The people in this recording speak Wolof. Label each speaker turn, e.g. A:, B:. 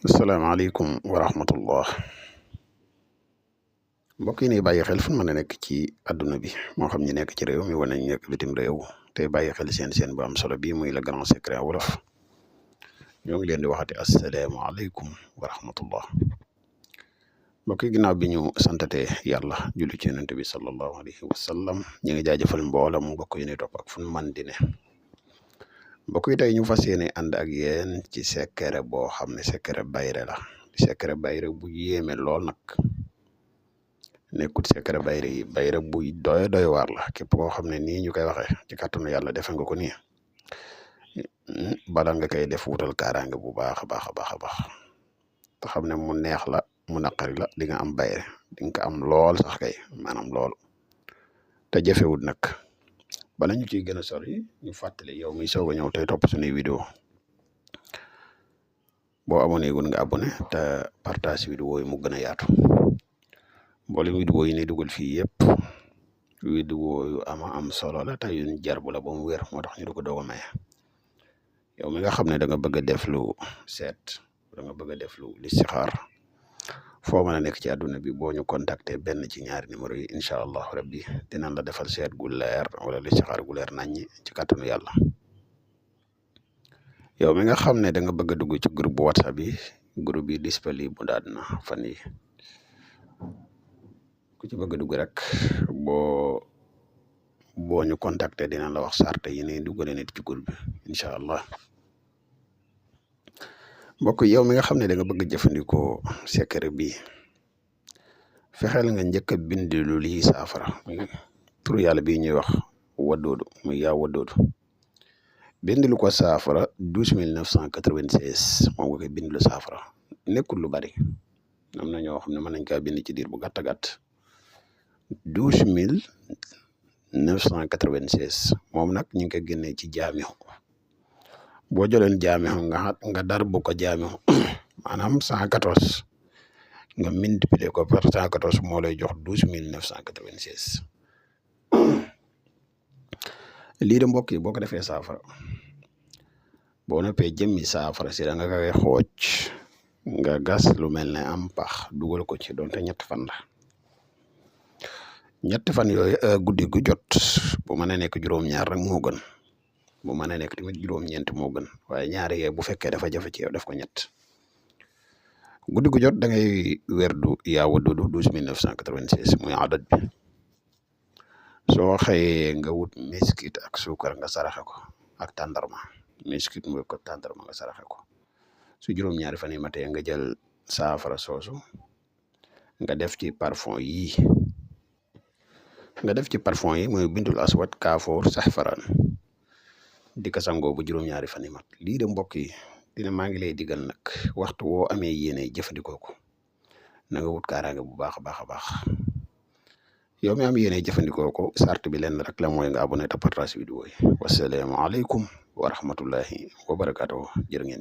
A: asalaamaaleykum wa rahmatullah mbokk yi ni bàyyi xel fu mën a nekk ci àdduna bi moo xam ñi nekk ci réew mi wala ñu nekk bitim réew te bàyyi xel seen bu am solo bii muy le grand secret wolof ñoo ngi leen di waxati asalaamaaleykum wa rahmatullah mbokk yi ginnaaw bi ñu santate yàlla julli ci yonent bi sallallahu alayhi wa sallam ñu ngi jaajëfal mboolam mbokk yi ni topp ak fu man di ne mbokk yi tey ñu fas yéene ànd ak yéen ci secret boo xam ne secret bayre la secret bayre bu yéeme lool nag nekkut secret bayre yi bayre bu doy waar la képp koo xam ne nii ñu koy waxee ci kàttanu yàlla defe nga ko nii bala nga koy def wutal kaaraange bu baax a baax a baax a baax te xam ne mu neex la mu naqari la di nga am bayre di nga ko am lool sax kay maanaam lool te jafewut nag bala ñu ciy gën a sori ñu fàttali yow mi soog a ñëw tey topp suñuy vidéo boo abonné gun nga abonné te partage vidéo yi mu gën a yaatu mboolem vidéo yi ni dugal fii yëpp vidéo yu am solo la te yuñ jarbu la ba mu wér moo tax ñu du ko doog a maye yow mi nga xam ne da nga bëgg a def lu seet da nga bëgg a def lu listixaar foo mën a nekk ci àdduna bi boo ñu contacter benn ci ñaari numéro yi incha allah rabbi dinañ la defal seet gu leer wala listixaar gu leer naññi ci kàttanu yàlla yow mi nga xam ne da nga bëgg a dugg ci groupe whatsapp yi groupe yi disponible daal na fan yi ku ci bëgg a dugg rek boo ñu contacter dinañ la wax sarte yi ne duggale nit ci groupe bi incha allah mbokk yow mi nga xam ne da nga bëgg jëfandikoo secret bi fexeel nga njëkk a bind lu lii saafara tur yàlla bii ñuy wax waddoodu muy yaa waddoodu bind lu ko saafara 12996 moom nga koy bind lu saafara nekkul lu bari am na ñoo xam ne mën nañ kaa bind ci diir bu gàtt gàtt 12996 moom nag ñu ngi ko génnee ci jaamihu boo jëleen jaamihu nga dar bu ko jaamihu maanaam 114 nga multiplier ko par 114 moo lay jox 12996 lii de mbokk yi boo ko defee saafara boo noppee jëmmi saafara si da nga koy xooj nga gas lu mel ne am pax dugal ko ci doonte ñetti fan la ñetti fan yooyu guddi gu jot bu mën a nekk juróom-ñaar rek moo gën bu mën a nekk tamit juróom-ñeent moo gën waaye ñaari yee bu fekkee dafa jafe ci yow def ko ñett guddi gu jot da ngay werdu yaa waddoodu 12996 muy adat bi soo xëyee nga wut miskit ak suukar nga saraxe ko ak tàndarma miskit mu ko tàndarma nga saraxe ko su juróom-ñaari fan yi matee nga jël saafara soosu nga def ci parfum yi mooy bintul aswad kaafoor saxfaraan di ko sangoo bu juróom-ñaari fan yi mat lii de mbokk yi dina maa ngi lay digal nag waxtu woo amee yéene jëfandikoo ko na nga wut kaaraange bu baax a baax a baax yow mi am yéene jëfandikoo ko sart bi lenn rek la mooy nga abonné te partage vidéo yi wassalaamu aleykum wa rahmatullahi wa barakaatuhu jërë ngeen jëf